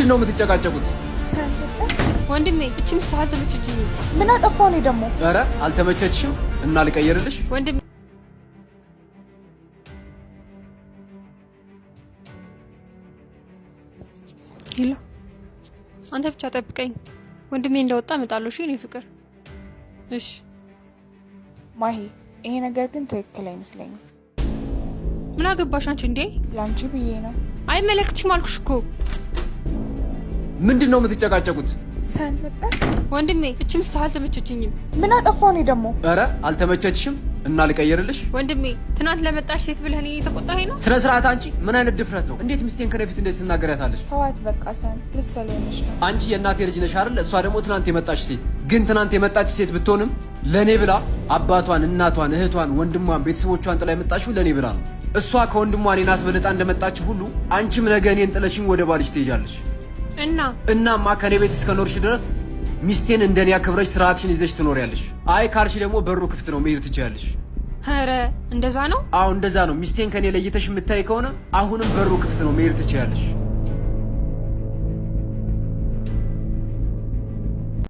ምንድን ነው የምትጨቃጨቁት? ወንድሜ እቺ ሚስትህ አልተመቸችኝም። ምን አጠፋሁ እኔ ደግሞ? ኧረ አልተመቸችሽም? እና ልቀይርልሽ? ወንድሜ Hello፣ አንተ ብቻ ጠብቀኝ። ወንድሜ እንደወጣ እመጣለሁ። እሺ የኔ ፍቅር። እሺ ማሂ፣ ይሄ ነገር ግን ትክክል አይመስለኝም። ምን አገባሽ አንቺ? እንዴ ለአንቺ ብዬ ነው። አይመለከትሽም አልኩሽ እኮ። ምንድን ነው የምትጨቃጨቁት? ሰን መጣ። ወንድሜ እቺ ሚስትህ አልተመቸችኝም። ምን አጠፋሁ እኔ ደግሞ? ኧረ አልተመቸችሽም? እና ልቀይርልሽ? ወንድሜ ትናንት ለመጣሽ ሴት ብለህ እኔን የተቆጣኸኝ ነው? ስነ ስርዓት። አንቺ ምን አይነት ድፍረት ነው? እንዴት ሚስቴን ከእኔ ፊት እንደዚህ ትናገሪያታለሽ? ተዋት በቃ ሰን፣ ልትሰለሆነች ነው። አንቺ የእናቴ ልጅ ነሽ አይደል? እሷ ደግሞ ትናንት የመጣች ሴት። ግን ትናንት የመጣች ሴት ብትሆንም ለእኔ ብላ አባቷን፣ እናቷን፣ እህቷን፣ ወንድሟን፣ ቤተሰቦቿን ጥላ የመጣችው ለእኔ ብላ ነው። እሷ ከወንድሟ እኔን አስበልጣ እንደመጣች ሁሉ አንቺም ነገ እኔን ጥለሽኝ ወደ ባልሽ ትሄጃለሽ። እና እናማ ከእኔ ቤት እስከኖርሽ ድረስ ሚስቴን እንደኔ አክብረሽ ስርዓትሽን ይዘሽ ትኖሪያለሽ። አይ ካልሽ ደግሞ በሩ ክፍት ነው፣ መሄድ ትችያለሽ። ኧረ እንደዛ ነው? አዎ እንደዛ ነው። ሚስቴን ከኔ ለይተሽ የምታይ ከሆነ አሁንም በሩ ክፍት ነው፣ መሄድ ትችያለሽ።